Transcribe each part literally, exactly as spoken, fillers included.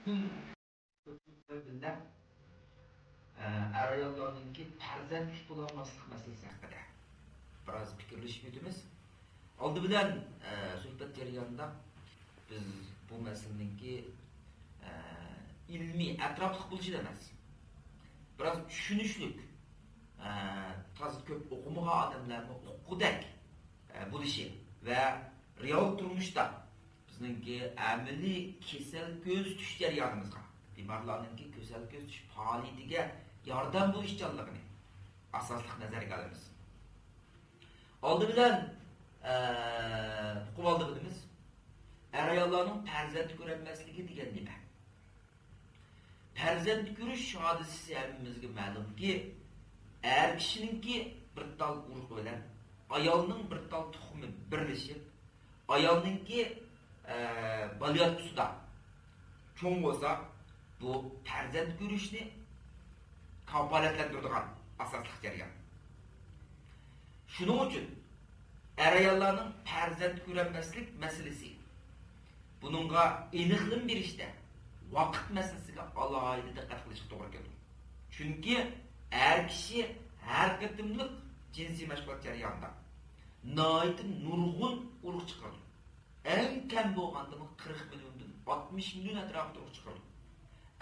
بىللە، ئە، ئەر-ئاياللارنىڭكى پەرزەنتلىك بولالماسلىق مەسىلىسى ھەققىدە بىراز پىكىرلىشىپ ئۆتىمىز. ئالدى بىلەن، ئە، سۆھبەت جەريانىدا بىز بۇ مەسىلىنىڭكى، ئە، ئىلمىي، ئەتراپلىق بولۇشىلا ئەمەس، بىراز چۈشىنىشلىك، ئە، تازا كۆپ ئوقۇمىغان ئادەملەرمۇ ئۇققۇدەك، ئە، بولۇشى ۋە رېئال تۇرمۇشتا بىزنىڭكى ئەمەلىي كېسەل كۆزىتىش جەريانىمىزغا، بىمارلارنىڭكى كېسەل كۆزىتىش پائالىيىتىگە ياردەم بولۇشچانلىقىنى ئاساسلىق نەزەرگە ئالىمىز. ئالدى بىلەن، ئە، ئۇقۇپ ئالدى بىلىمىز. ئەر-ئاياللارنىڭ پەرزەنت كۆرەلمەسلىكى دېگەن نېمە؟ پەرزەنت كۆرۈش ھادىسىسى ھەممىمىزگە مەلۇمكى، ئەر كىشىنىڭكى بىر تال ئۇرۇقى بىلەن ئايالنىڭ بىر تال تۇخۇمى بىرلىشىپ، ئايالنىڭكى، ئە، بالىياتقۇسىدا چوڭ بولسا، بۇ پەرزەنت كۆرۈشنى كاپالەتلەندۈرىدىغان ئاساسلىق جەريان. شۇنىڭ ئۈچۈن ئەر-ئاياللارنىڭ پەرزەنت كۆرەلمەسلىك مەسىلىسى، بۇنىڭغا ئېنىقلىما بېرىشتە ۋاقىت مەسىلىسىگە ئالاھىدە دىققەت قىلىشقا توغرا كېلىدۇ. چۈنكى ئەر كىشى ھەر قېتىملىق جىنسىي مەشغۇلات جەريانىدا ناھايىتى نۇرغۇن ئۇرۇق چىقىرىدۇ. ئەڭ كەم بولغاندىمۇ قىرىق مىليوندىن ئاتمىش مىليون ئەتراپىدا ئۇرۇق چىقىرىدۇ.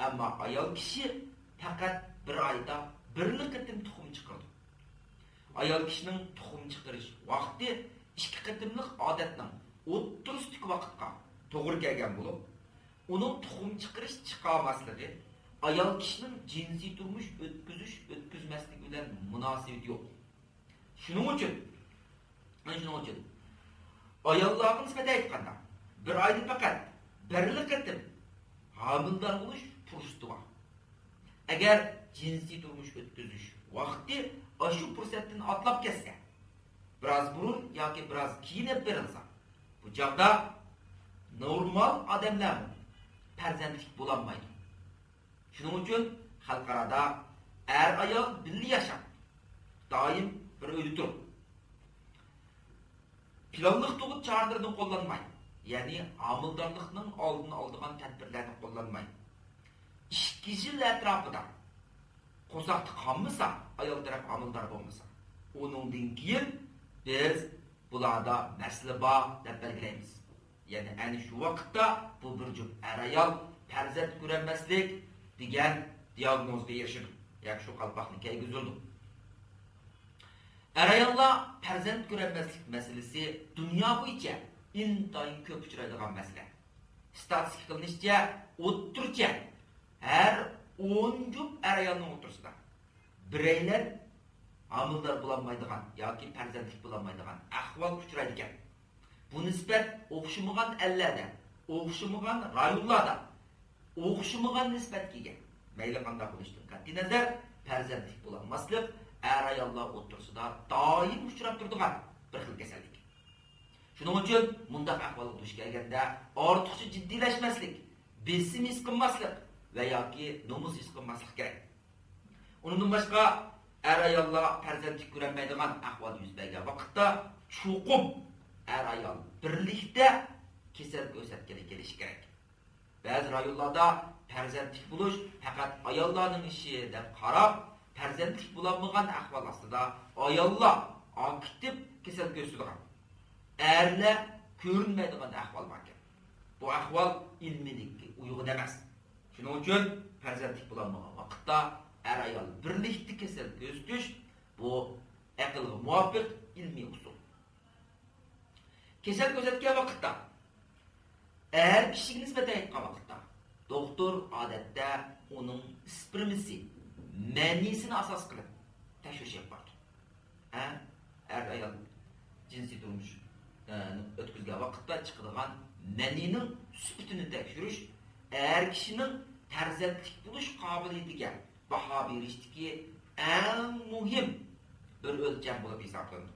ئەمما ئايال كىشى پەقەت بىر ئايدا بىرلا قېتىم تۇخۇم چىقىرىدۇ. ئايال كىشىنىڭ تۇخۇم چىقىرىش ۋاقتى ئىككى قېتىملىق ئادەتنىڭ ئوتتۇرىسىدىكى ۋاقىتقا توغرا كەلگەن بولۇپ، ئۇنىڭ تۇخۇم چىقىرىش، چىقارماسلىقى ئايال كىشىنىڭ جىنسىي تۇرمۇش ئۆتكۈزۈش، ئۆتكۈزمەسلىكى بىلەن مۇناسىۋىتى يوق. شۇنىڭ ئۈچۈن، شۇنىڭ ئۈچۈن ئاياللارغا نىسبەتەن ئېيتقاندا، بىر ئايدا پەقەت بىرلا قېتىم ھامىلىدار بولۇش پۇرسىتى بار. ئەگەر جىنسىي تۇرمۇش ئۆتكۈزۈش ۋاقتى ئاشۇ پۇرسەتتىن ئاتلاپ كەتسە، بىراز بۇرۇن ياكى بىراز كېيىن ئېلىپ بېرىلسا، بۇ چاغدا نورمال ئادەملەرمۇ پەرزەنتلىك بولالمايدۇ. شۇنىڭ ئۈچۈن خەلقئارادا ئەر-ئايال بىللە ياشاپ، دائىم بىر ئۆيدە تۇرۇپ، پىلانلىق تۇغۇت چارىلىرىنى قوللانماي، يەنى ھامىلىدارلىقنىڭ ئالدىنى ئالىدىغان تەدبىرلەرنى قوللانماي، ئىككى يىل ئەتراپىدا قورساقتا قالمىسا، ئايال تەرەپ ھامىلىدار بولمىسا، ئۇنىڭدىن كېيىن بىز بۇلاردا مەسىلە بار دەپ بەلگىلەيمىز. يەنى ئەنە شۇ ۋاقىتتا بۇ بىر جۈپ ئەر-ئايال پەرزەنت كۆرەلمەسلىك دېگەن دىياگنوزغا ئېرىشىدۇ ياكى شۇ قالپاقنى كىيگۈزۈلىدۇ. ئەر-ئاياللار پەرزەنت كۆرەلمەسلىك مەسىلىسى دۇنيا بويىچە ئىنتايىن كۆپ ئۇچرايدىغان مەسىلە. ئىستاتىستىكا قىلىنىشىچە، ئوتتۇرىچە ھەر ئون جۈپ ئەر-ئايالنىڭ ئوتتۇرىسىدا بىرەيلەن ھامىلىدار بولالمايدىغان ياكى پەرزەنتلىك بولالمايدىغان ئەھۋال ئۇچرايدىكەن. بۇ نىسبەت ئوخشىمىغان ئەللەردە، ئوخشىمىغان رايونلاردا، ئوخشىمىغان نىسبەتكە ئىگە. مەيلى قانداق بولۇشىدىن قەتئىينەزەر، پەرزەنتلىك بولالماسلىق ئەر-ئاياللار ئوتتۇرىسىدا دائىم ئۇچراپ تۇرىدىغان بىر خىل كېسەللىك. شۇنىڭ ئۈچۈن مۇنداق ئەھۋالغا دۇچ كەلگەندە ئارتۇقچە جىددىيلەشمەسلىك، بېسىم ھېس قىلماسلىق ۋە ياكى نومۇس ھېس قىلماسلىق كېرەك. ئۇنىڭدىن باشقا، ئەر-ئاياللار پەرزەنتلىك كۆرەلمەيدىغان ئەھۋال يۈز بەرگەن ۋاقىتتا، چوقۇم ئەر-ئايال بىرلىكتە كېسەل كۆرسەتكىلى كېلىشى كېرەك. بەزى رايونلاردا پەرزەنتلىك بولۇش پەقەت ئاياللارنىڭ ئىشى دەپ قاراپ، پەرزەنتلىك بولالمىغان ئەھۋال ئاستىدا ئاياللار ئاكتىپ كېسەل كۆرسىتىدىغان، ئەرلەر كۆرۈنمەيدىغان ئەھۋال باركەن. بۇ ئەھۋال ئىلمىيلىككە ئۇيغۇن ئەمەس. شۇنىڭ ئۈچۈن پەرزەنتلىك بولالمىغان ۋاقىتتا ئەر-ئايال بىرلىكتە كېسەل كۆزىتىش، بۇ ئەقىلگە مۇۋاپىق ئىلمىي ئۇسۇل. كېسەل كۆزەتكەن ۋاقىتتا، ئەر كىشىگە نىسبەتەن ئېيتقان ۋاقىتتا، دوختۇر ئادەتتە ئۇنىڭ ئىسپېرمىسى، مەنىسىنى ئاساس قىلىپ تەكشۈرۈش ئېلىپ بارىدۇ. ھە؟ ئەر-ئايال جىنسىي تۇرمۇش، ئە، ئۆتكۈزگەن ۋاقىتتا چىقىدىغان مەنىنىڭ سۈپىتىنى تەكشۈرۈش ئەر كىشىنىڭ پەرزەنتلىك بولۇش قابىلىيىتىگە باھا بېرىشتىكى ئەڭ مۇھىم بىر ئۆلچەم بولۇپ ھېسابلىنىدۇ.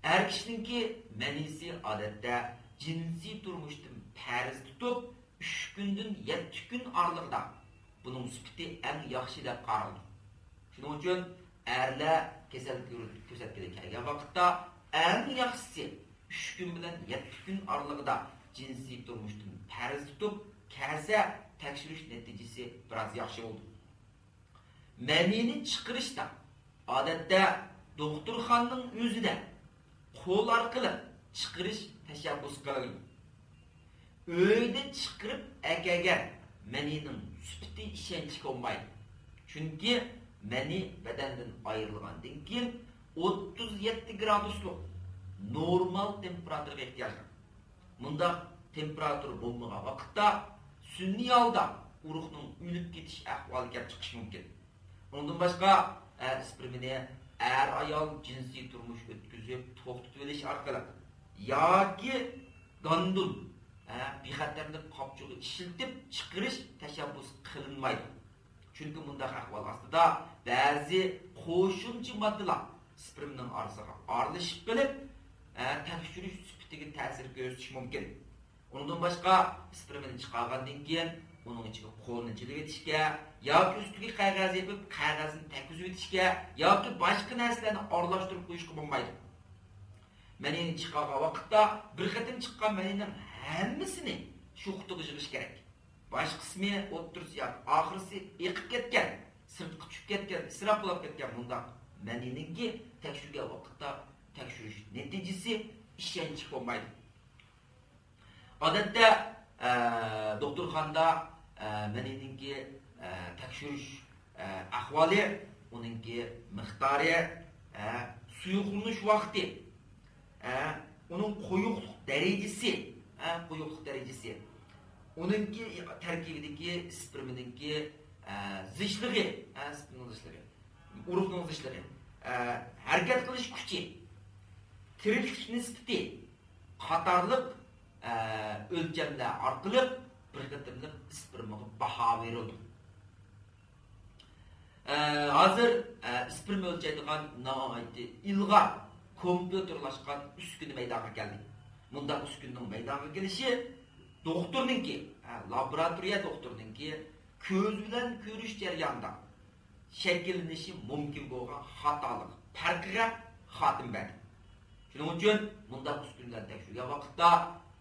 ئەر كىشىنىڭكى مەنىسى ئادەتتە جىنسىي تۇرمۇشتىن پەرز تۇتۇپ، ئۈچ كۈندىن يەتتە كۈن ئارىلىقىدا بۇنىڭ سۈپىتى ئەڭ ياخشى دەپ قارىلىدۇ. شۇنىڭ ئۈچۈن ئەرلەر كېسەل كۆر-، كۆرسەتكىلى كەلگەن ۋاقىتتا ئەڭ ياخشىسى ئۈچ كۈن بىلەن يەتتە كۈن ئارىلىقىدا جىنسىي تۇرمۇشتىن پەرز تۇتۇپ، كەلسە، تەكشۈرۈش نەتىجىسى بىراز ياخشى بولىدۇ. مەنىنى چىقىرىشتا، ئادەتتە، دوختۇرخانىنىڭ ئۆزىدە قول ئارقىلىق چىقىرىش تەشەببۇس قىلىنىدۇ. ئۆيدە چىقىرىپ ئەكەلگەن مەنىنىڭ سۈپىتى ئىشەنچلىك بولمايدۇ. چۈنكى مەنى بەدەندىن ئايرىلغاندىن كېيىن ئوتتۇز يەتتە گرادۇسلۇق نورمال تېمپېراتۇرىغا ئېھتىياجلىق. مۇنداق تېمپېراتۇرا بولمىغان ۋاقىتتا سۈنئىي ھالدا ئۇرۇقنىڭ ئۆلۈپ كېتىش ئەھۋالى كەپ چىقىشى مۇمكىن. ئۇنىڭدىن باشقا، ئە، ئىسپېرمىنى ئەر-ئايال جىنسىي تۇرمۇش ئۆتكۈزۈپ توختىتىۋېلىش ئارقىلىق ياكى گاندون، ئە، بىخەتەرلىك قاپچۇقى ئىشلىتىپ چىقىرىش تەشەببۇس قىلىنمايدۇ. چۈنكى مۇنداق ئەھۋال ئاستىدا بەزى قوشۇمچە ماددىلار ئىسپېرمنىڭ ئارىسىغا ئارىلىشىپ قېلىپ، ئە، تەكشۈرۈش سۈپىتىگە تەسىر كۆرسىتىشى مۇمكىن. ئۇنىڭدىن باشقا، ئىسپېرمنى چىقارغاندىن كېيىن، ئۇنىڭ ئىچىگە قولنى جىلىۋېتىشكە ياكى ئۈستىگە قەغەز يېپىپ، قەغەزنى تەگكۈزۈۋېتىشكە ياكى باشقا نەرسىلەرنى ئارىلاشتۇرۇپ قويۇشقا بولمايدۇ. مەنىنى چىقارغان ۋاقىتتا بىر قېتىم چىققان مەنىنىڭ ھەممىسىنى شۇ قۇتىغا يىغىش كېرەك. باش قىسمى، ئوتتۇرىسى ياكى ئاخىرسى ئېقىپ كەتكەن، سىرتقا چۈشۈپ كەتكەن، ئىسراپ بولۇپ كەتكەن مۇنداق مەنىنىڭكى تەكشۈرگەن ۋاقىتتا تەكشۈرۈش نەتىجىسى ئىشەنچلىك بولمايدۇ. ئادەتتە، ئە، دوختۇرخانىدا، ئە، مەنىنىڭكى، ئە، تەكشۈرۈش، ئە، ئەھۋالى، ئۇنىڭكى مىقدارى، ئە، سۇيۇقلىنىش ۋاقتى، ئە، ئۇنىڭ قويۇقلۇق دەرىجىسى، ئە، قويۇقلۇق دەرىجىسى، ئۇنىڭكى تەركىبىدىكى ئىسپېرمىنىڭكى، ئە، زىچلىقى، ئە، ئىسپېرمنىڭ زىچلىقى، ئۇرۇقنىڭ زىچلىقى، ئە، ھەرىكەت قىلىش كۈچى، تىرىكلىك نىسبىتى، قاتارلىق، ئە، ئۆلچەملەر ئارقىلىق بىر قېتىملىق ئىسپېرمىغا باھا بېرىلىدۇ. ئە، ھازىر، ئە، ئىسپېرم ئۆلچەيدىغان ناھايىتى ئىلغار كومپيۇتېرلاشقان ئۈسكۈنە مەيدانغا كەلدى. مۇنداق ئۈسكۈنىنىڭ مەيدانغا كېلىشى دوختۇرنىڭكى، ئە، لابوراتورىيە دوختۇرىنىڭكى كۆز بىلەن كۆرۈش جەريانىدا شەكىللىنىشى مۇمكىن بولغان خاتالىق پەرقىگە خاتىمە بەردى. شۇنىڭ ئۈچۈن مۇنداق ئۈسكۈنىلەرنى تەكشۈرگەن ۋاقىتتا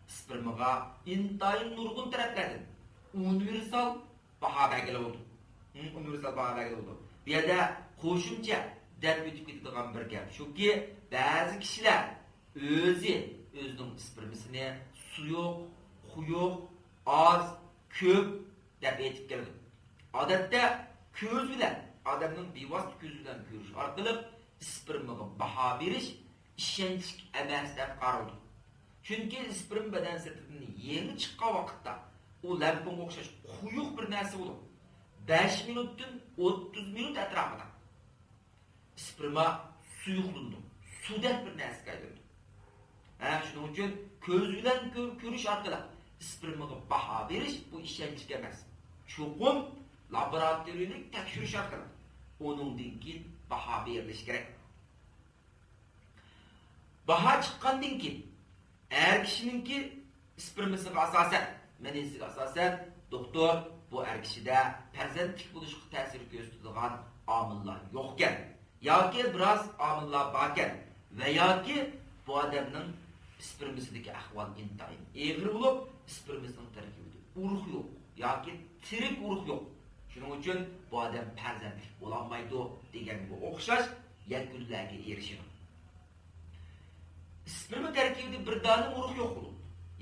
ئىسپېرمىغا ئىنتايىن نۇرغۇن تەرەپلەردىن ئۇنىۋېرسال باھا بەرگىلى بولىدۇ. ھىم، ئۇنىۋېرسال باھا بەرگىلى بولىدۇ. بۇ يەردە قوشۇمچە دەپ ئۆتۈپ كېتىدىغان بىر گەپ شۇكى، بەزى كىشىلەر ئۆزى ئۆزىنىڭ ئىسپېرمىسىنى سۇيۇق، قويۇق، ئاز، كۆپ دەپ ئېيتىپ كەلدى. ئادەتتە كۆز بىلەن، ئادەمنىڭ بىۋاسىتە كۆزى بىلەن كۆرۈش ئارقىلىق ئىسپېرمىغا باھا بېرىش ئىشەنچلىك ئەمەس دەپ قارىلىدۇ. چۈنكى ئىسپېرم بەدەن سىرتىدىن يېڭى چىققان ۋاقىتتا ئۇ لەمپۇڭغا ئوخشاش قويۇق بىر نەرسە بولۇپ، بەش مىنۇتتىن ئوتتۇز مىنۇت ئەتراپىدا ئىسپېرما سۇيۇقلىنىدۇ، سۇدەك بىر نەرسىگە ئايلىنىدۇ. ھە، شۇنىڭ ئۈچۈن كۆز بىلەن كۆ-، كۆرۈش ئارقىلىق ئىسپېرمىغا باھا بېرىش بۇ ئىشەنچلىك ئەمەس. چوقۇم لابوراتورىيەلىك تەكشۈرۈش ئارقىلىق ئۇنىڭدىن كېيىن باھا بېرىلىشى كېرەك. باھا چىققاندىن كېيىن، ئەر كىشىنىڭكى ئىسپېرمىسىغا ئاساسەن، مەنىسىگە ئاساسەن، دوختۇر بۇ ئەر كىشىدە پەرزەنتلىك بولۇشقا تەسىر كۆرسىتىدىغان ئامىللار يوقكەن ياكى بىراز ئامىللار باركەن ۋە ياكى بۇ ئادەمنىڭ ئىسپېرمىسىدىكى ئەھۋال ئىنتايىن ئېغىر بولۇپ، ئىسپېرمىسىنىڭ تەركىبىدە ئۇرۇق يوق ياكى تىرىك ئۇرۇق يوق. شۇنىڭ ئۈچۈن بۇ ئادەم پەرزەنتلىك بولالمايدۇ دېگەنگە ئوخشاش يەكۈنلەرگە ئېرىشىدۇ. ئىسپېرما تەركىبىدە بىر دانە ئۇرۇق يوق بولىدۇ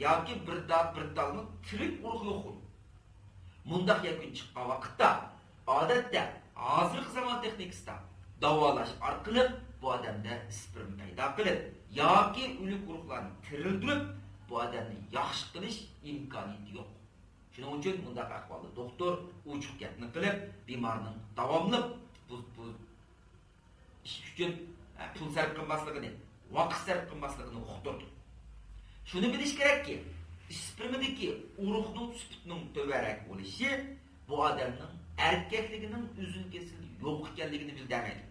ياكى بىر دا-، بىر دانە تىرىك ئۇرۇق يوق بولىدۇ. مۇنداق يەكۈن چىققان ۋاقىتتا، ئادەتتە، ھازىرقى زامان تېخنىكىسىدا داۋالاش ئارقىلىق بۇ ئادەمدە ئىسپېرم پەيدا قىلىپ ياكى ئۆلۈك ئۇرۇقلارنى تىرىلدۈرۈپ، بۇ ئادەمنى ياخشى قىلىش ئىمكانىيىتى يوق. شۇنىڭ ئۈچۈن مۇنداق ئەھۋالدا دوختۇر ئوچۇق گەپنى قىلىپ، بىمارنىڭ داۋاملىق بۇ، بۇ ئىش ئۈچۈن، ئە، پۇل سەرپ قىلماسلىقىنى، ۋاقىت سەرپ قىلماسلىقىنى ئۇقتۇردى. شۇنى بىلىش كېرەككى، ئىسپېرمىدىكى ئۇرۇقنىڭ سۈپىتىنىڭ تۆۋەنرەك بولۇشى بۇ ئادەمنىڭ ئەركەكلىكىنىڭ ئۈزۈل-كېسىل يوق ئىكەنلىكىنى بىلدۈرمەيدۇ.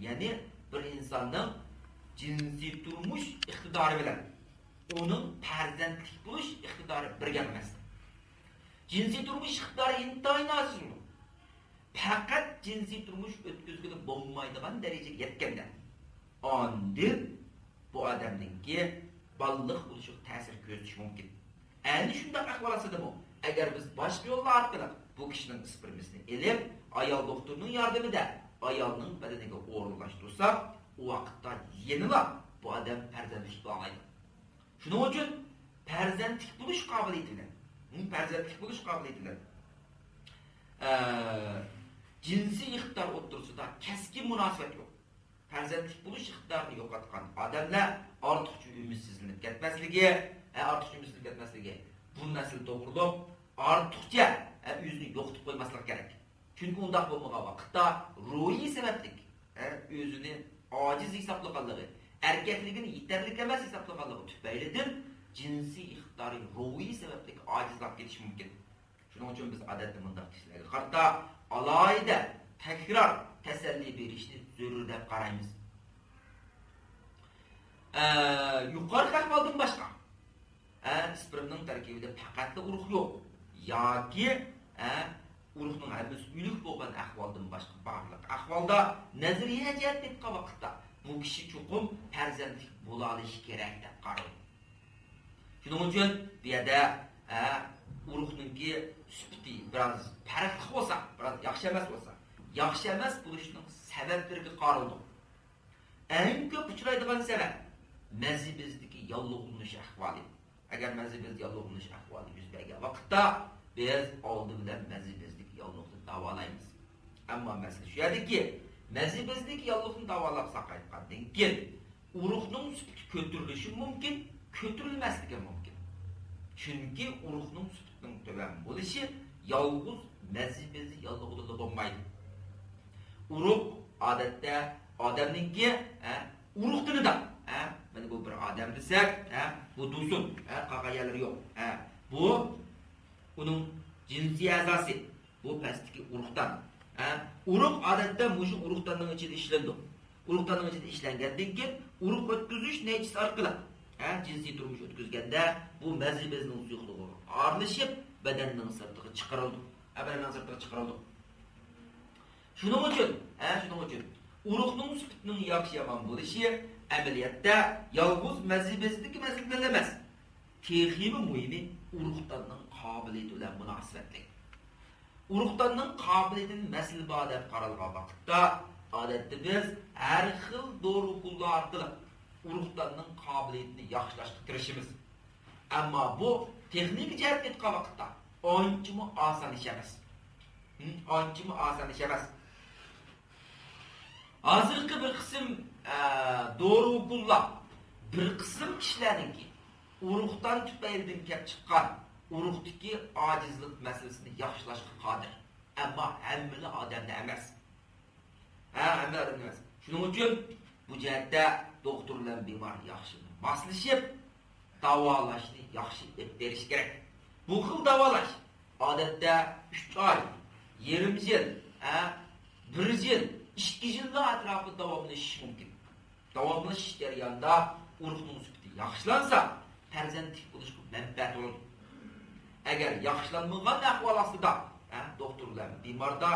يەنى بىر ئىنساننىڭ جىنسىي تۇرمۇش ئىقتىدارى بىلەن ئۇنىڭ پەرزەنتلىك بولۇش ئىقتىدارى بىر گەپ ئەمەس. جىنسىي تۇرمۇش ئىقتىدارى ئىنتايىن ئاجىز بولىدۇ. پەقەت جىنسىي تۇرمۇش ئۆتكۈزگىلى بولمايدىغان دەرىجىگە يەتكەندە، ئاندىن بۇ ئادەمنىڭكى بالىلىق بولۇشىغا تەسىر كۆرسىتىشى مۇمكىن. ئەنە شۇنداق ئەھۋال ئاستىدىمۇ ئەگەر بىز باشقا يوللار ئارقىلىق بۇ كىشىنىڭ ئىسپېرمىسىنى ئېلىپ، ئايال دوختۇرنىڭ ياردىمىدە ئايالنىڭ بەدىنىگە ئورۇنلاشتۇرساق، ئۇ ۋاقىتتا يەنىلا بۇ ئادەم پەرزەنتلىك بولالايدۇ. شۇنىڭ ئۈچۈن پەرزەنتلىك بولۇش قابىلىيىتى بىلەن، ھە، پەرزەنتلىك بولۇش قابىلىيىتى بىلەن، ئە، جىنسىي ئىقتىدار ئوتتۇرىسىدا كەسكىن مۇناسىۋەت يوق. پەرزەنتلىك بولۇش ئىقتىدارىنى يوقاتقان ئادەملەر ئارتۇقچە ئۈمىدسىزلىنىپ كەتمەسلىكى، ھە، ئارتۇقچە ئۈمىدسىزلىنىپ كەتمەسلىكى، بۇ مەسىلە توغرۇلۇق ئارتۇقچە، ھە، ئۆزىنى يوقىتىپ قويماسلىقى كېرەك. چۈنكى ئۇنداق بولمىغان ۋاقىتتا روھىي سەۋەبلىك، ھە، ئۆزىنى ئاجىز ھېسابلىغانلىقى، ئەركەكلىكىنى يېتەرلىك ئەمەس ھېسابلىغانلىقى تۈپەيلىدىن جىنسىي ئىقتىدارى روھىي سەۋەبلىك ئاجىزلاپ كېتىشى مۇمكىن. شۇنىڭ ئۈچۈن بىز ئادەتتە مۇنداق كىشىلەرگە قارىتا ئالاھىدە تەكرار تەسەللى بېرىشنى زۆرۈر دەپ قارايمىز. ئە، يۇقىرىقى ئەھۋالدىن باشقا، ئە، ئىسپېرمنىڭ تەركىبىدە پەقەتلا ئۇرۇق يوق ياكى، ئە، ئۇرۇقنىڭ ھەممىسى ئۆلۈك بولغان ئەھۋالدىن باشقا بارلىق ئەھۋالدا نەزەرىيە جەھەتتىن ئېيتقان ۋاقىتتا بۇ كىشى چوقۇم پەرزەنتلىك بولالىشى كېرەك دەپ قارىلىدۇ. شۇنىڭ ئۈچۈن بۇ يەردە، ھە، ئۇرۇقنىڭكى سۈپىتى بىراز پەرقلىق بولسا، بىراز ياخشى ئەمەس بولسا، ياخشى ئەمەس بولۇشنىڭ سەۋەبلىرىگە قارىلىدۇ. ئەڭ كۆپ ئۇچرايدىغان سەۋەب مەزى بېزىدىكى ياللۇغلىنىش ئەھۋالى. ئەگەر مەزى بېزىدە ياللۇغلىنىش ئەھۋالى يۈز بەرگەن ۋاقىتتا، بىز ئالدى بىلەن مەزى بېزىدىكى ياللۇغنى داۋالايمىز. ئەمما مەسىلە شۇ يەردىكى، مەزى بېزىدىكى ياللۇغنى داۋالاپ ساقايتقاندىن كېيىن، ئۇرۇقنىڭ سۈپىتى كۆتۈرۈلۈشى مۇمكىن، كۆتۈرۈلمەسلىكى مۇمكىن. چۈنكى ئۇرۇقنىڭ سۈپىتىنىڭ تۆۋەن بولۇشى يالغۇز مەزى بېزى ياللۇغىدىلا بولمايدۇ. ئۇرۇق ئادەتتە ئادەمنىڭكى، ھە، ئۇرۇق تېنىدا، ھە، مانا بۇ بىر ئادەم دېسەك، ھە، بۇ دۇسۇن، ھە، قالغان يەرلىرى يوق، ھە، بۇ ئۇنىڭ جىنسىي ئەزاسى، بۇ پەستىكى ئۇرۇقدان. ھە، ئۇرۇق ئادەتتە مۇشۇ ئۇرۇقداننىڭ ئىچىدە ئىشلىنىدۇ. ئۇرۇقداننىڭ ئىچىدە ئىشلەنگەندىن كېيىن، ئۇرۇق ئۆتكۈزۈش نەيچىسى ئارقىلىق، ھە، جىنسىي تۇرمۇش ئۆتكۈزگەندە، بۇ مەزى بېزىنىڭ سۇيۇقلۇقىغا ئارىلىشىپ، بەدەننىڭ سىرتىغا چىقىرىلىدۇ. ھە، بەدەننىڭ سىرتىغا چىقىرىلىدۇ. شۇنىڭ ئۈچۈن، ھە، شۇنىڭ ئۈچۈن ئۇرۇقنىڭ سۈپىتىنىڭ ياخشى يامان بولۇشى ئەمەلىيەتتە يالغۇز مەزى بېزىدىكى مەسىلە بىلەن ئەمەس، تېخىمۇ مۇھىمى ئۇرۇقداننىڭ قابىلىيىتى بىلەن مۇناسىۋەتلىك. ئۇرۇقداننىڭ قابىلىيىتىدە مەسىلە بار دەپ قارالغان ۋاقىتتا، ئادەتتە بىز ھەر خىل دورا ئوكۇللار ئارقىلىق ئۇرۇقداننىڭ قابىلىيىتىنى ياخشىلاشقا تىرىشىمىز. ئەمما بۇ تېخنىكا جەھەتتىن ئېيتقان ۋاقىتتا ئانچىمۇ ئاسان ئىش ئەمەس. ھىم، ئانچىمۇ ئاسان ئىش ئەمەس. ھازىرقى بىر قىسىم، ئە، دورا ئوكۇللار بىر قىسىم كىشىلەرنىڭكى ئۇرۇقدان تۈپەيلىدىن كەپ چىققان ئۇرۇقتىكى ئاجىزلىق مەسىلىسىنى ياخشىلاشقا قادىر. ئەمما ھەممىلا ئادەمدە ئەمەس. ھە، ھەممە ئادەمدە ئەمەس. شۇنىڭ ئۈچۈن بۇ جەھەتتە دوختۇر بىلەن بىمار ياخشى ماسلىشىپ، داۋالاشنى ياخشى ئېلىپ بېرىش كېرەك. بۇ خىل داۋالاش ئادەتتە ئۈچ ئاي، يېرىم يىل، ھە، بىر يىل، ئىككى يىللار ئەتراپىدا داۋاملىشىشى مۇمكىن. داۋاملىشىش جەريانىدا ئۇرۇقنىڭ سۈپىتى ياخشىلانسا، پەرزەنتلىك بولۇشقا مەنپەئەت بولىدۇ. ئەگەر ياخشىلانمىغان ئەھۋال ئاستىدا، ھە، دوختۇر بىلەن بىماردا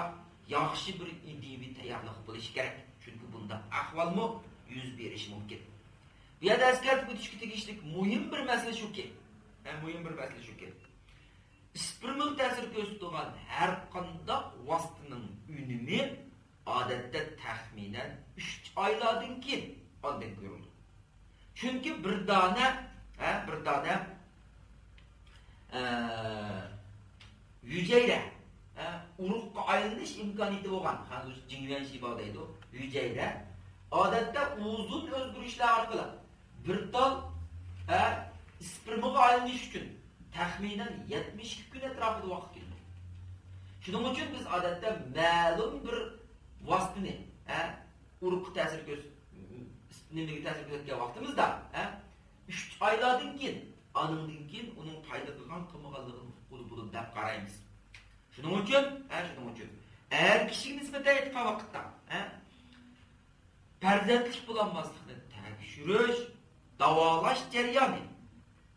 ياخشى بىر ئىدىيىۋى تەييارلىق بولۇشى كېرەك. چۈنكى بۇنداق ئەھۋالمۇ يۈز بېرىشى مۇمكىن. بۇ يەردە ئەسكەرتىپ ئۆتۈشكە تېگىشلىك مۇھىم بىر مەسىلە شۇكى، ھە، مۇھىم بىر مەسىلە شۇكى، ئىسپېرمىغا تەسىر كۆرسىتىدىغان ھەر قانداق ۋاسىتىنىڭ ئۈنۈمى ئادەتتە تەخمىنەن ئۈچ ئايلاردىن كېيىن ئاندىن كۆرۈلىدۇ. چۈنكى بىر دانە، ھە، بىر دانە، ئە، ھۈجەيرە، ھە، ئۇرۇققا ئايلىنىش ئىمكانىيىتى بولغان، خەنزۇچە جىڭيۈەنشىباۋ دەيدۇ، ھۈجەيرە ئادەتتە ئۇزۇن ئۆزگىرىشلەر ئارقىلىق بىر تال، ھە، ئىسپېرمىغا ئايلىنىش ئۈچۈن تەخمىنەن يەتمىش ئىككى كۈن ئەتراپىدا ۋاقىت كېتىدۇ. شۇنىڭ ئۈچۈن بىز ئادەتتە مەلۇم بىر ۋاسىتىنى، ھە، ئۇرۇققا تەسىر كۆرس-، نېمىگە تەسىر كۆرسەتكەن ۋاقتىمىزدا، ھە، ئۈچ ئايلاردىن كېيىن، ئانىڭدىن كېيىن ئۇنىڭ پايدا قىلغان قىلمىغانلىقىنى ئۇققىلى بولىدۇ دەپ قارايمىز. شۇنىڭ ئۈچۈن، ھە، شۇنىڭ ئۈچۈن ئەر كىشىگە نىسبەتەن ئېيتقان ۋاقىتتا، ھە، پەرزەنتلىك بولالماسلىقنى تەكشۈرۈش، داۋالاش جەريانى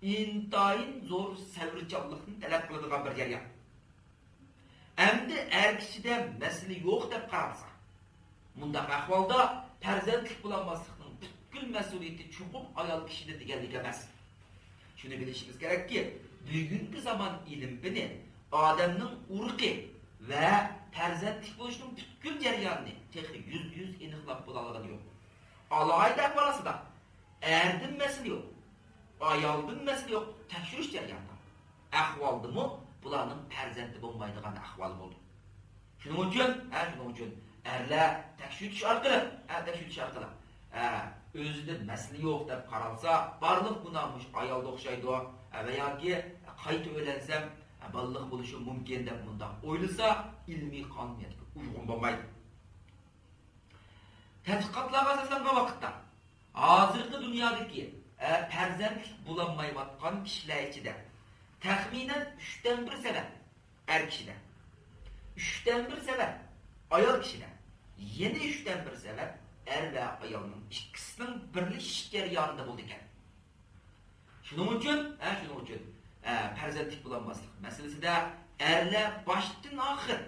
ئىنتايىن زور سەۋرچانلىقنى تەلەپ قىلىدىغان بىر جەريان. ئەمدى ئەر كىشىدە مەسىلە يوق دەپ قارالسا، مۇنداق ئەھۋالدا پەرزەنتلىك بولالماسلىقنىڭ پۈتكۈل مەسئۇلىيىتى چوقۇم ئايال كىشىدە دېگەنلىك ئەمەس. شۇنى بىلىشىمىز كېرەككى، بۈگۈنكى زامان ئىلىم پېنى ئادەمنىڭ ئۇرۇقى ۋە پەرزەنتلىك بولۇشنىڭ پۈتكۈل جەريانىنى تېخى يۈزدە يۈز ئېنىقلاپ بولالىغىنى يوق. ئالاھىدە ئەھۋال ئاستىدا ئەردىن مەسىلە يوق، ئايالدىن مەسىلە يوق، تەكشۈرۈش جەريانىدا ئەھۋالدىمۇ بۇلارنىڭ پەرزەنتى بولمايدىغان ئەھۋال بولىدۇ. شۇنىڭ ئۈچۈن، ھە، شۇنىڭ ئۈچۈن ئەرلەر تەكشۈرتۈش ئارقىلىق، ھە، تەكشۈرتۈش ئارقىلىق، ھە، ئۆزىدە مەسىلە يوق دەپ قارالسا، بارلىق گۇناھ مۇشۇ ئايالدا ئوخشايدۇ، ھە، ۋە ياكى قايتا ئۆيلەنسەم، ھە، بالىلىق بولۇشۇم مۇمكىن دەپ مۇنداق ئويلىسا، ئىلمىي قانۇنىيەتكە ئۇيغۇن بولمايدۇ. تەتقىقاتلارغا ئاساسلانغان ۋاقىتتا، ھازىرقى دۇنيادىكى، ئە، پەرزەنتلىك بولالمايۋاتقان كىشىلەر ئىچىدە تەخمىنەن ئۈچتىن بىر سەۋەب ئەر كىشىدە، ئۈچتىن بىر سەۋەب ئايال كىشىدە، يەنە ئۈچتىن بىر سەۋەب ئەر ۋە ئايالنىڭ ئىككىسىنىڭ بىرلىشىش جەريانىدا بولىدىكەن. شۇنىڭ ئۈچۈن، ھە، شۇنىڭ ئۈچۈن، ھە، پەرزەنتلىك بولالماسلىق مەسىلىسىدە ئەرلەر باشتىن ئاخىر،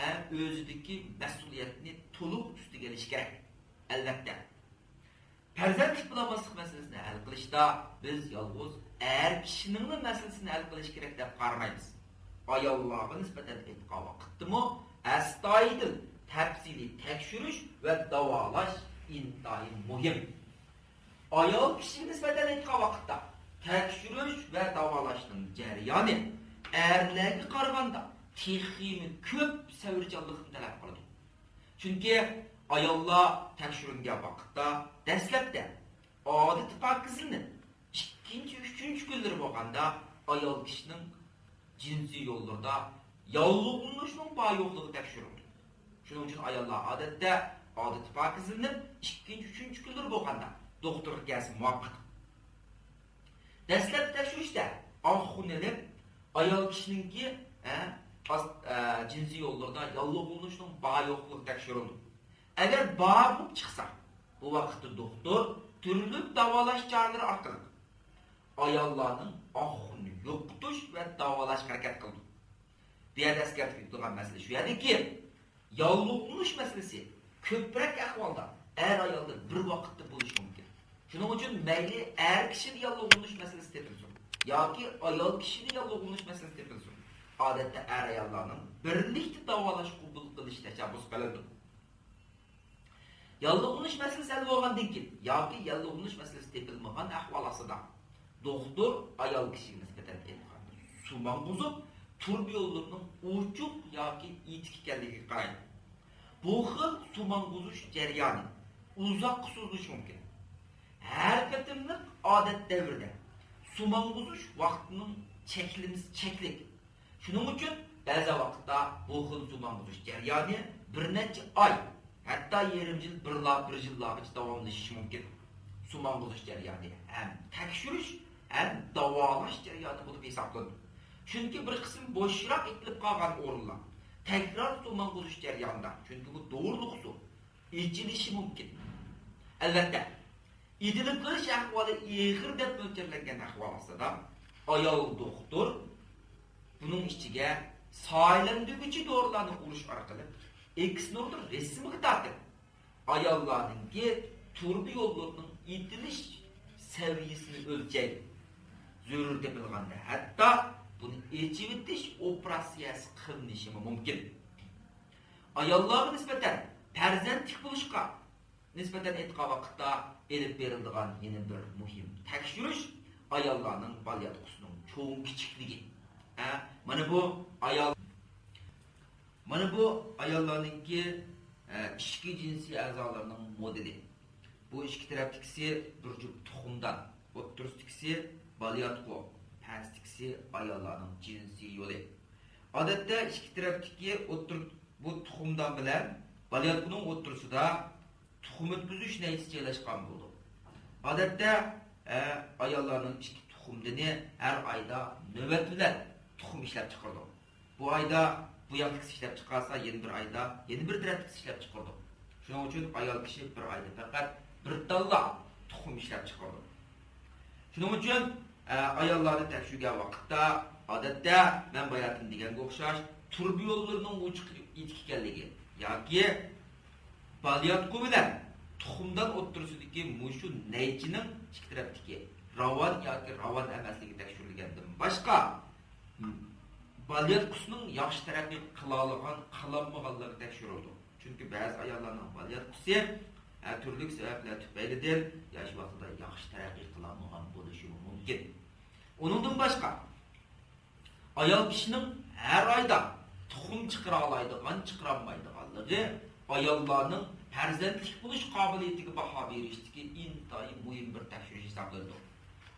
ھە، ئۆزىدىكى مەسئۇلىيەتنى تولۇق ئۈستىگە ئېلىشى كېرەك. ئەلۋەتتە، پەرزەنتلىك بولالماسلىق مەسىلىسىنى ھەل قىلىشتا بىز يالغۇز ئەر كىشىنىڭلا مەسىلىسىنى ھەل قىلىش كېرەك دەپ قارىمايمىز. ئاياللارغا نىسبەتەن ئېيتقان ۋاقىتتىمۇ ئەستايىدىل، تەپسىلىي تەكشۈرۈش ۋە داۋالاش ئىنتايىن مۇھىم. ئايال كىشىگە نىسبەتەن ئېيتقان ۋاقىتتا، تەكشۈرۈش ۋە داۋالاشنىڭ جەريانى ئەرلەرگە قارىغاندا تېخىمۇ كۆپ سەۋرچانلىقنى تەلەپ قىلىدۇ. چۈنكى ئاياللار تەكشۈرۈنگەن ۋاقىتتا، دەسلەپتە ئادىتى پاكىزلىنىپ، ئىككىنچى، ئۈچىنچى كۈنلىرى بولغاندا، ئايال كىشىنىڭ جىنسىي يوللىرىدا ياللۇغلىنىشنىڭ بار يوقلۇقى تەكشۈرۈلىدۇ. شۇنىڭ ئۈچۈن ئاياللار ئادەتتە ئادىتى پاكىزلىنىپ، ئىككىنچى، ئۈچىنچى كۈنلىرى بولغاندا دوختۇرغا كەلسە مۇۋاپىق. دەسلەپكى تەكشۈرۈشتە ئاق خۇن ئېلىپ، ئايال كىشىنىڭكى، ھە، ئاس-، ئە، جىنسىي يوللىرىدا ياللۇغلىنىشنىڭ بار يوقلۇقى تەكشۈرۈلىدۇ. ئەگەر بار بولۇپ چىقسا، بۇ ۋاقىتتا دوختۇر تۈرلۈك داۋالاش چارىلىرى ئارقىلىق ئاياللارنىڭ ئاق خۇنىنى يوقىتىش ۋە داۋالاشقا ھەرىكەت قىلىدۇ. بۇ يەردە ئەسكەرتىپ ئۆتىدىغان مەسىلە شۇ يەردىكى، ياللۇغلىنىش مەسىلىسى كۆپرەك ئەھۋالدا ئەر-ئايالدا بىر ۋاقىتتا بولۇشى مۇمكىن. شۇنىڭ ئۈچۈن مەيلى ئەر كىشىدە ياللۇغلىنىش مەسىلىسى تېپىلسۇن ياكى ئايال كىشىدە ياللۇغلىنىش مەسىلىسى تېپىلسۇن، ئادەتتە ئەر-ئاياللارنىڭ بىرلىكتە داۋالاش قوبۇل قىلىش تەشەببۇس قىلىنىدۇ. ياللۇغلىنىش مەسىلىسى ھەل بولغاندىن كېيىن ياكى ياللۇغلىنىش مەسىلىسى تېپىلمىغان ئەھۋال ئاستىدا، دوختۇر ئايال كىشىگە نىسبەتەن ئېيتقاندا سۇ ماڭغۇزۇپ، تۇرۇبا يوللىرىنىڭ ئوچۇق ياكى ئېتىك ئىكەنلىكىگە قارايدۇ. بۇ خىل سۇ ماڭغۇزۇش جەريانى ئۇزاققا سوزۇلۇشى مۇمكىن. ھەر قېتىملىق ئادەت دەۋرىدە سۇ ماڭغۇزۇش ۋاقتىنىڭ چەكلىمىسى چەكلىك. شۇنىڭ ئۈچۈن بەزى ۋاقىتتا بۇ خىل سۇ ماڭغۇزۇش جەريانى بىر نەچچە ئاي، ھەتتا يېرىم يىل، بىرلا-، بىر يىللارغىچە داۋاملىشىشى مۇمكىن. سۇ ماڭغۇزۇش جەريانى ھەم تەكشۈرۈش، ھەم داۋالاش جەريانى بولۇپ ھېسابلىنىدۇ. چۈنكى بىر قىسىم بوشراق ئېتىلىپ قالغان ئورۇنلار تەكرار سۇ ماڭغۇزۇش جەريانىدا، چۈنكى بۇ دورىلىق سۇ، ئېچىلىشى مۇمكىن. ئەلۋەتتە، ئېتىلىپ قېلىش ئەھۋالى ئېغىر دەپ مۆلچەرلەنگەن ئەھۋال ئاستىدا، ئايال دوختۇر بۇنىڭ ئىچىگە سايىلەندۈرگۈچى دورىلارنى ئۇرۇش ئارقىلىق ئېكس نۇرنى رېسىمغا تارتىپ، ئاياللارنىڭكى تۇرۇبا يوللىرىنىڭ ئېتىلىش سەۋىيەسىنى ئۆلچەيدۇ. زۆرۈر تېپىلغاندا ھەتتا بۇنى ئېچىۋېتىش ئوپېراتسىيەسى قىلىنىشىمۇ مۇمكىن. ئاياللارغا نىسبەتەن پەرزەنتلىك بولۇشقا نىسبەتەن ئېيتقان ۋاقىتتا ئېلىپ بېرىلىدىغان يەنە بىر مۇھىم تەكشۈرۈش ئاياللارنىڭ بالىياتقۇسىنىڭ چوڭ كىچىكلىكى. ھە، مانا بۇ ئايال، مانا بۇ ئاياللارنىڭكى، ھە، ئىچكى جىنسىي ئەزالىرىنىڭ مودېلى. بۇ ئىككى تەرەپتىكىسى بىر جۈپ تۇخۇمدان، ئوتتۇرىسىدىكىسى بالىياتقۇ، پەستىكىسى ئاياللارنىڭ جىنسىي يولى. ئادەتتە ئىككى تەرەپتىكى ئوتتۇرا، بۇ تۇخۇمدان بىلەن بالىياتقۇنىڭ ئوتتۇرىسىدا تۇخۇم ئۆتكۈزۈش نەيزىسى جايلاشقان بولىدۇ. ئادەتتە، ئە، ئاياللارنىڭ ئىككى تۇخۇمدىنى ھەر ئايدا نۆۋەت بىلەن تۇخۇم ئىشلەپ چىقىرىدۇ. بۇ ئايدا بۇ ياقتىكىسى ئىشلەپ چىقارسا، يەنە بىر ئايدا يەنە بىر تەرەپتىكىسى ئىشلەپ چىقىرىدۇ. شۇنىڭ ئۈچۈن ئايال كىشى بىر ئايدا پەقەت بىر تاللا تۇخۇم ئىشلەپ چىقىرىدۇ. شۇنىڭ ئۈچۈن، ئە، ئاياللارنى تەكشۈرگەن ۋاقىتتا، ئادەتتە، مەن باياتىن دېگەنگە ئوخشاش، تۇرۇبا يوللىرىنىڭ ئوچۇق ئېتىك ئىكەنلىكى ياكى بالىياتقۇ بىلەن تۇخۇمدان ئوتتۇرىسىدىكى مۇشۇ نەيچىنىڭ ئىككى تەرەپتىكى راۋان ياكى راۋان ئەمەسلىكى تەكشۈرۈلگەندىن باشقا، بالىياتقۇسىنىڭ ياخشى تەرەققىي قىلالىغان، قىلالمىغانلىقى تەكشۈرۈلىدۇ. چۈنكى بەزى ئاياللارنىڭ بالىياتقۇسى، ھە، تۈرلۈك سەۋەبلەر تۈپەيلىدىن ياش ۋاقتىدا ياخشى تەرەققىي قىلالمىغان بولۇشى مۇمكىن. ئۇنىڭدىن باشقا، ئايال كىشىنىڭ ھەر ئايدا تۇخۇم چىقىرالايدىغان، چىقىرالمايدىغانلىقى ئاياللارنىڭ پەرزەنتلىك بولۇش قابىلىيىتىگە باھا بېرىشتىكى ئىنتايىن مۇھىم بىر تەكشۈرۈش ھېسابلىنىدۇ.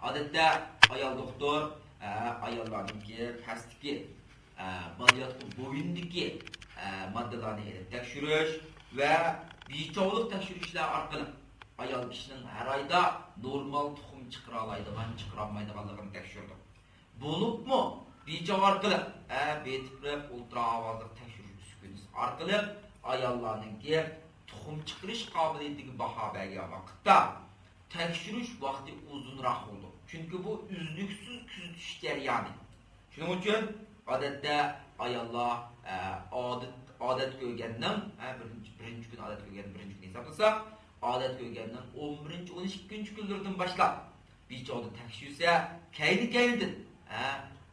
ئادەتتە ئايال دوختۇر، ئە، ئاياللارنىڭكى پەستىكى، ئە، بالىياتقۇ بوينىدىكى، ئە، ماددىلارنى ئېلىپ تەكشۈرۈش ۋە بىچاۋلىق تەكشۈرۈشلەر ئارقىلىق ئايال كىشىنىڭ ھەر ئايدا نورمال تۇخۇم چىقىرالايدىغان، چىقىرالمايدىغانلىقىنى تەكشۈرىدۇ. بولۇپمۇ بىچاۋ ئارقىلىق، ئە، بېتىقلىق ئولتۇرا ئاۋازلىق تەكشۈرۈش ئۈسكۈنىسى ئارقىلىق ئاياللارنىڭكى تۇخۇم چىقىرىش قابىلىيىتىگە باھا بەرگەن ۋاقىتتا، تەكشۈرۈش ۋاقتى ئۇزۇنراق بولىدۇ. چۈنكى بۇ ئۈزلۈكسىز كۆزىتىش جەريانى. شۇنىڭ ئۈچۈن ئادەتتە ئاياللار، ئە، ئادەت، ئادەت كۆرگەننىڭ، ئە، بىرىنچى، بىرىنچى كۈن ئادەت كۆرگەن، بىرىنچى كۈن ھېسابلىساق، ئادەت كۆرگەننىڭ ئون بىرىنچى، ئون ئىككىنچى كۈنلىرىدىن باشلاپ بىچاۋدا تەكشۈرسە، كەينى-كەينىدىن، ھە،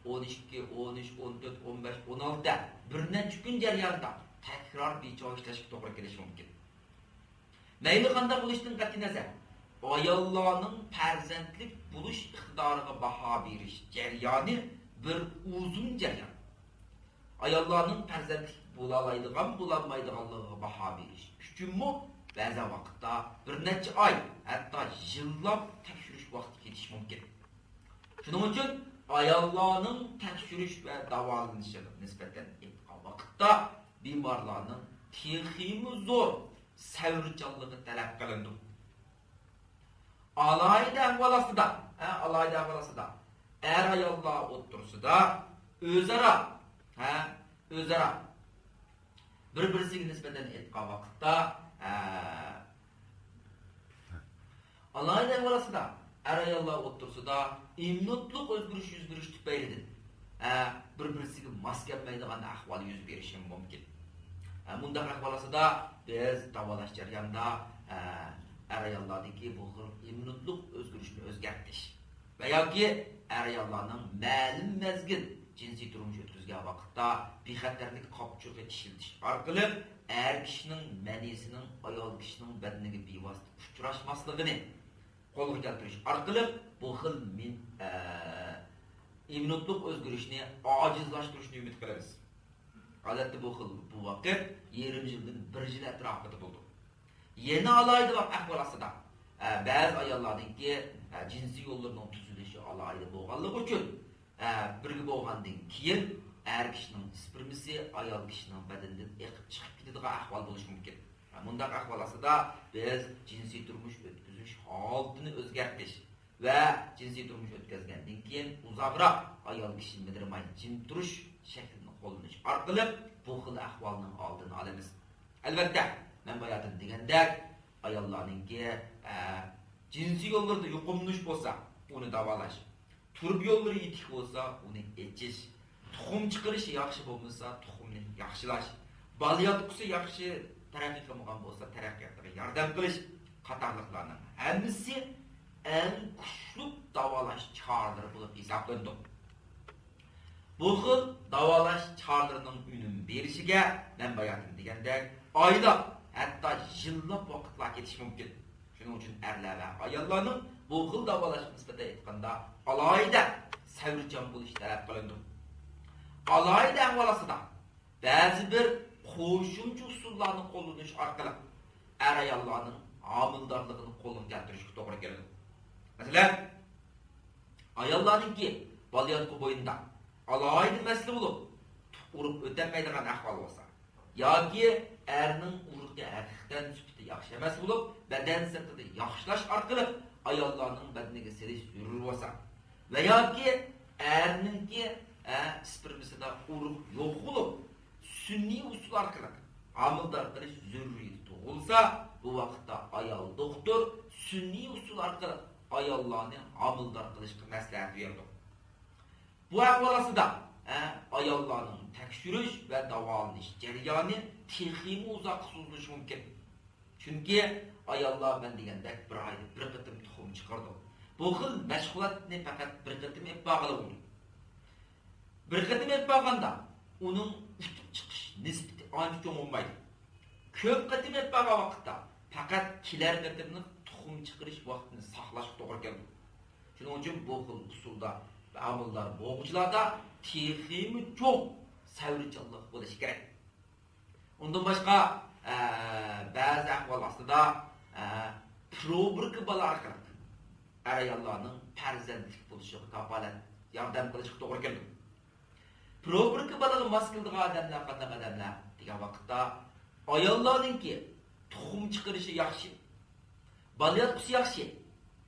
ئون ئىككى، ئون ئۈچ، ئون تۆت، ئون بەش، ئون ئالتە، بىر نەچچە كۈن جەريانىدا تەكرار بىچاۋ ئىشلەشكە توغرا كېلىشى مۇمكىن. مەيلى قانداق بولۇشىدىن قەتئىينەزەر، ئاياللارنىڭ پەرزەنتلىك بولۇش ئىقتىدارىغا باھا بېرىش جەريانى بىر ئۇزۇن جەريان. ئاياللارنىڭ پەرزەنتلىك بولالايدىغان، بولالمايدىغانلىقىغا باھا بېرىش ئۈچۈنمۇ بەزى ۋاقىتتا بىر نەچچە ئاي، ھەتتا يىللاپ تەكشۈرۈش ۋاقتى كېتىشى مۇمكىن. شۇنىڭ ئۈچۈن ئاياللارنىڭ تەكشۈرۈش ۋە داۋالىنىشىغا نىسبەتەن ئېيتقان ۋاقىتتا بىمارلارنىڭ تېخىمۇ زور سەۋرچانلىقى تەلەپ قىلىنىدۇ. ئالاھىدە ئەھۋال ئاستىدا، ھە، ئالاھىدە ئەھۋال ئاستىدا ئەر-ئاياللار ئوتتۇرىسىدا ئۆزئارا، ھە، ئۆزئارا بىر-بىرسىگە نىسبەتەن ئېيتقان ۋاقىتتا، ھە، ئالاھىدە ئەھۋال ئاستىدا ئەر-ئاياللار ئوتتۇرىسىدا ئىممۇنىتېتلىق ئۆزگىرىش يۈز بېرىش تۈپەيلىدىن، ھە، بىر-بىرسىگە ماس كەلمەيدىغان ئەھۋال يۈز بېرىشى مۇمكىن. ھە، مۇنداق ئەھۋال ئاستىدا بىز داۋالاش جەريانىدا، ھە، ئەر-ئاياللاردىكى بۇ خىل ئىممۇنىتېتلىق ئۆزگىرىشىنى ئۆزگەرتىش ۋە ياكى ئەر-ئاياللارنىڭ مەلۇم مەزگىل جىنسىي تۇرمۇش ئۆتكۈزگەن ۋاقىتتا بىخەتەرلىك قاپچۇقى ئىشلىتىش ئارقىلىق ئەر كىشىنىڭ مەنىسىنىڭ ئايال كىشىنىڭ بەدىنىگە بىۋاسىتە ئۇچراشماسلىقىنى قولغا كەلتۈرۈش ئارقىلىق بۇ خىل مىن-، ئە، ئىممۇنىتېتلىق ئۆزگىرىشنى ئاجىزلاشتۇرۇشنى ئۈمىد قىلىمىز. ئادەتتە بۇ خىل، بۇ ۋاقىت يېرىم يىلدىن بىر يىل ئەتراپىدا بولىدۇ. يەنە ئالاھىدە بىر ئەھۋال ئاستىدا، ئە، بەزى ئاياللاردىنكى، ئە، جىنسىي يوللىرىنىڭ تۈزۈلۈشى ئالاھىدە بولغانلىقى ئۈچۈن، ئە، بىرگە بولغاندىن كېيىن ئەر كىشىنىڭ سپېرمىسى ئايال كىشىنىڭ بەدىنىدىن ئېقىپ چىقىپ كېتىدىغان ئەھۋال بولۇشى مۇمكىن. ئە، مۇنداق ئەھۋال ئاستىدا بىز جىنسىي تۇرمۇش ئۆتكۈزۈش ھالىتىنى ئۆزگەرتىش ۋە جىنسىي تۇرمۇش ئۆتكۈزگەندىن كېيىن ئۇزاقراق ئايال كىشى مىدىرماي جىم تۇرۇش شەكلىنى قوللىنىش ئارقىلىق بۇ خىل ئەھۋالنىڭ ئالدىنى ئالىمىز. ئەلۋەتتە، مەن باياتىن دېگەندەك، ئاياللارنىڭكى، ئە، جىنسىي يوللىرىدا يۇقۇملىنىش بولسا، ئۇنى داۋالاش، تۇرۇپ يوللىرى يېتىك بولسا، ئۇنى ئېچىش، تۇخۇم چىقىرىشى ياخشى بولمىسا، تۇخۇمنى ياخشىلاش، بالىياتقۇسى ياخشى تەرەققىي قىلمىغان بولسا، تەرەققىياتىغا ياردەم قىلىش قاتارلىقلارنىڭ ھەممىسى ئەڭ كۈچلۈك داۋالاش چارىلىرى بولۇپ ھېسابلىنىدۇ. بۇ خىل داۋالاش چارىلىرىنىڭ ئۈنۈم بېرىشىگە مەن باياتىن دېگەندەك ئايلاپ، ھەتتا يىللاپ ۋاقىتلار كېتىشى مۇمكىن. شۇنىڭ ئۈچۈن ئەرلەر ۋە ئاياللارنىڭ بۇ خىل داۋالاشقا نىسبەتەن ئېيتقاندا ئالاھىدە سەۋرچان بولۇش تەلەپ قىلىنىدۇ. ئالاھىدە ئەھۋال ئاستىدا بەزى بىر قوشۇمچە ئۇسۇللارنى قوللىنىش ئارقىلىق ئەر-ئاياللارنىڭ ھامىلىدارلىقىنى قولغا كەلتۈرۈشكە توغرا كېلىدۇ. مەسىلەن، ئاياللارنىڭكى بالىياتقۇ بوينىدا ئالاھىدە مەسىلە بولۇپ، ئۇرۇق ئۆتەلمەيدىغان ئەھۋال بولسا، ياكى ئەرنىڭ ئۇرۇقى ھەقىقەتەن سۈپىتى ياخشى ئەمەس بولۇپ، بەدەن سىرتىدا ياخشىلاش ئارقىلىق ئاياللارنىڭ بەدىنىگە سېلىش زۆرۈر بولسا، ۋە ياكى ئەرنىڭكى، ئە، سپېرمىسىدا ئۇرۇق يوق بولۇپ، سۈنئىي ئۇسۇل ئارقىلىق ھامىلىدار قىلىش زۆرۈرىيىتى تۇغۇلسا، بۇ ۋاقىتتا ئايال دوختۇر سۈنئىي ئۇسۇل ئارقىلىق ئاياللارنى ھامىلىدار قىلىشقا مەسلىھەت بېرىدۇ. بۇ ئەھۋال ئاستىدا، ئە، ئاياللارنىڭ تەكشۈرۈش ۋە داۋالىنىش جەريانى تېخىمۇ ئۇزاققا سوزۇلۇشى مۇمكىن. چۈنكى ئاياللار مەن دېگەندەك بىر ئايدا بىر قېتىم تۇخۇم چىقىرىدۇ. بۇ خىل مەشغۇلاتنى پەقەت بىر قېتىم ئېلىپ بارغىلى بولىدۇ. بىر قېتىم ئېلىپ بارغاندا، ئۇنىڭ ئۇتۇپ چىقىش نىسبىتى ئانچە چوڭ بولمايدۇ. كۆپ قېتىم ئېلىپ بارغان ۋاقىتتا، پەقەت كېلەر قېتىملىق تۇخۇم چىقىرىش ۋاقتىنى ساقلاشقا توغرا كېلىدۇ. شۇنىڭ ئۈچۈن بۇ خىل ئۇسۇلدا ھامىلىدار بولغۇچىلاردا تېخىمۇ چوڭ سەۋرچانلىق بولۇشى كېرەك. ئۇندىن باشقا، ئە، بەزى ئەھۋال ئاستىدا، ئە، پروبىركا بالا ئارقىلىق ئەر-ئاياللارنىڭ پەرزەنتلىك بولۇشىغا كاپالەت، ياردەم قىلىشقا توغرا كېلىدۇ. پروبىركا بالىغا ماس كېلىدىغان ئادەملەر قانداق ئادەملەر دېگەن ۋاقىتتا، ئاياللارنىڭكى تۇخۇم چىقىرىشى ياخشى، بالىياتقۇسى ياخشى،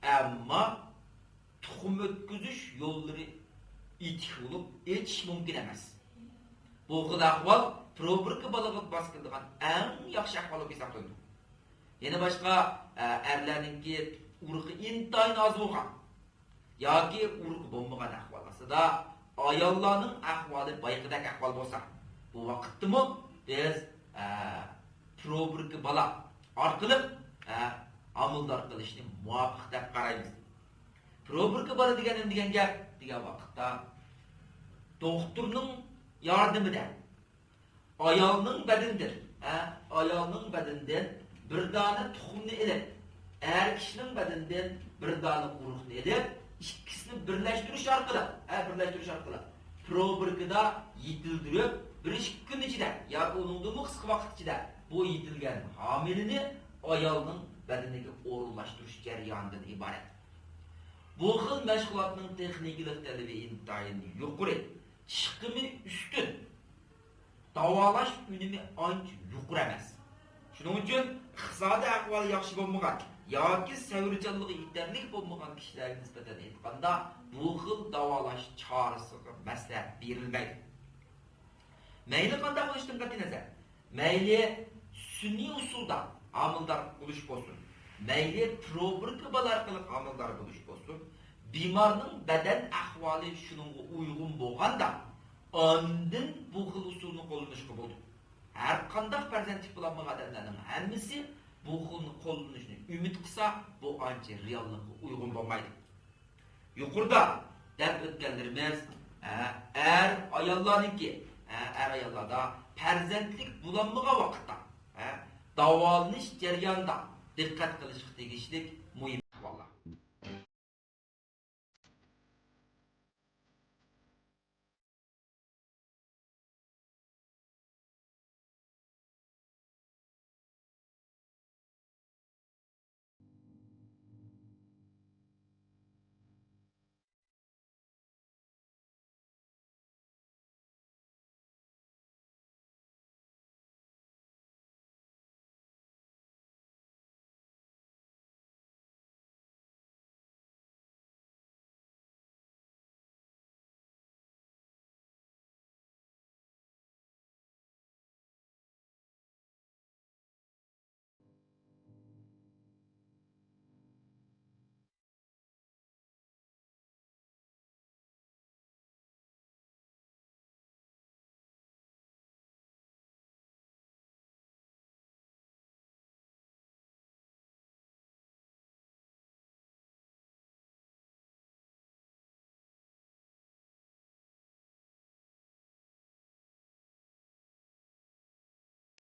ئەمما تۇخۇم ئۆتكۈزۈش يوللىرى ئېتىك بولۇپ، ئېچىش مۇمكىن ئەمەس. بۇ خىل ئەھۋال پروبىركا بالىغا ماس كېلىدىغان ئەڭ ياخشى ئەھۋال بولۇپ ھېسابلىنىدۇ. يەنە باشقا، ئە، ئەرلەرنىڭكى ئۇرۇقى ئىنتايىن ئاز بولغان ياكى ئۇرۇقى بولمىغان ئەھۋال ئاستىدا ئاياللارنىڭ ئەھۋالى بايىقىدەك ئەھۋال بولسا، بۇ ۋاقىتتىمۇ بىز، ئە، پروبىركا بالا ئارقىلىق، ئە، ھامىلىدار قىلىشنى مۇۋاپىق دەپ قارايمىز. پروبىركا بالا دېگەن نېمە دېگەن گەپ دېگەن ۋاقىتتا، دوختۇرنىڭ ياردىمىدە ئايالنىڭ بەدىنىدىن، ھە، ئايالنىڭ بەدىنىدىن بىر دانە تۇخۇمنى ئېلىپ، ئەر كىشىنىڭ بەدىنىدىن بىر دانە ئۇرۇقنى ئېلىپ، ئىككىسىنى بىرلەشتۈرۈش ئارقىلىق، ھە، بىرلەشتۈرۈش ئارقىلىق پروبىركىدا يېتىلدۈرۈپ، بىر ئىككى كۈن ئىچىدە ياكى ئۇنىڭدىنمۇ قىسقا ۋاقىت ئىچىدە بۇ يېتىلگەن ھامىلىنى ئايالنىڭ بەدىنىگە ئورۇنلاشتۇرۇش جەريانىدىن ئىبارەت. بۇ خىل مەشغۇلاتنىڭ تېخنىكىلىق تەلىپى ئىنتايىن يۇقىرى، چىقىمى ئۈستۈن، داۋالاش ئۈنۈمى ئانچە يۇقىرى ئەمەس. شۇنىڭ ئۈچۈن ئىقتىسادىي ئەھۋالى ياخشى بولمىغان ياكى سەۋرچانلىقى يېتەرلىك بولمىغان كىشىلەرگە نىسبەتەن ئېيتقاندا، بۇ خىل داۋالاش چارىسىغا مەسلىھەت بېرىلمەيدۇ. مەيلى قانداق بولۇشىدىن قەتئىينەزەر، مەيلى سۈنئىي ئۇسۇلدا ھامىلىدار بولۇش بولسۇن، مەيلى پروبىركا بالا ئارقىلىق ھامىلىدار بولۇش بولسۇن، بىمارنىڭ بەدەن ئەھۋالى شۇنىڭغا ئۇيغۇن بولغاندا، ئاندىن بۇ خىل ئۇسۇلنى قوللىنىشقا بولىدۇ. ھەر قانداق پەرزەنتلىك بولالمىغان ئادەملەرنىڭ ھەممىسى بۇ ئۇسۇلنى قوللىنىشنى ئۈمىد قىلسا، بۇ ئانچە رېئاللىققا ئۇيغۇن بولمايدۇ. يۇقىرىدا دەپ ئۆتكەنلىرىمىز، ئە، ئەر ئاياللارنىڭكى، ئە، ئەر ئاياللاردا پەرزەنتلىك بولالمىغان ۋاقىتتا، ئە، داۋالىنىش جەريانىدا دىققەت قىلىشقا تېگىشلىك مۇھىم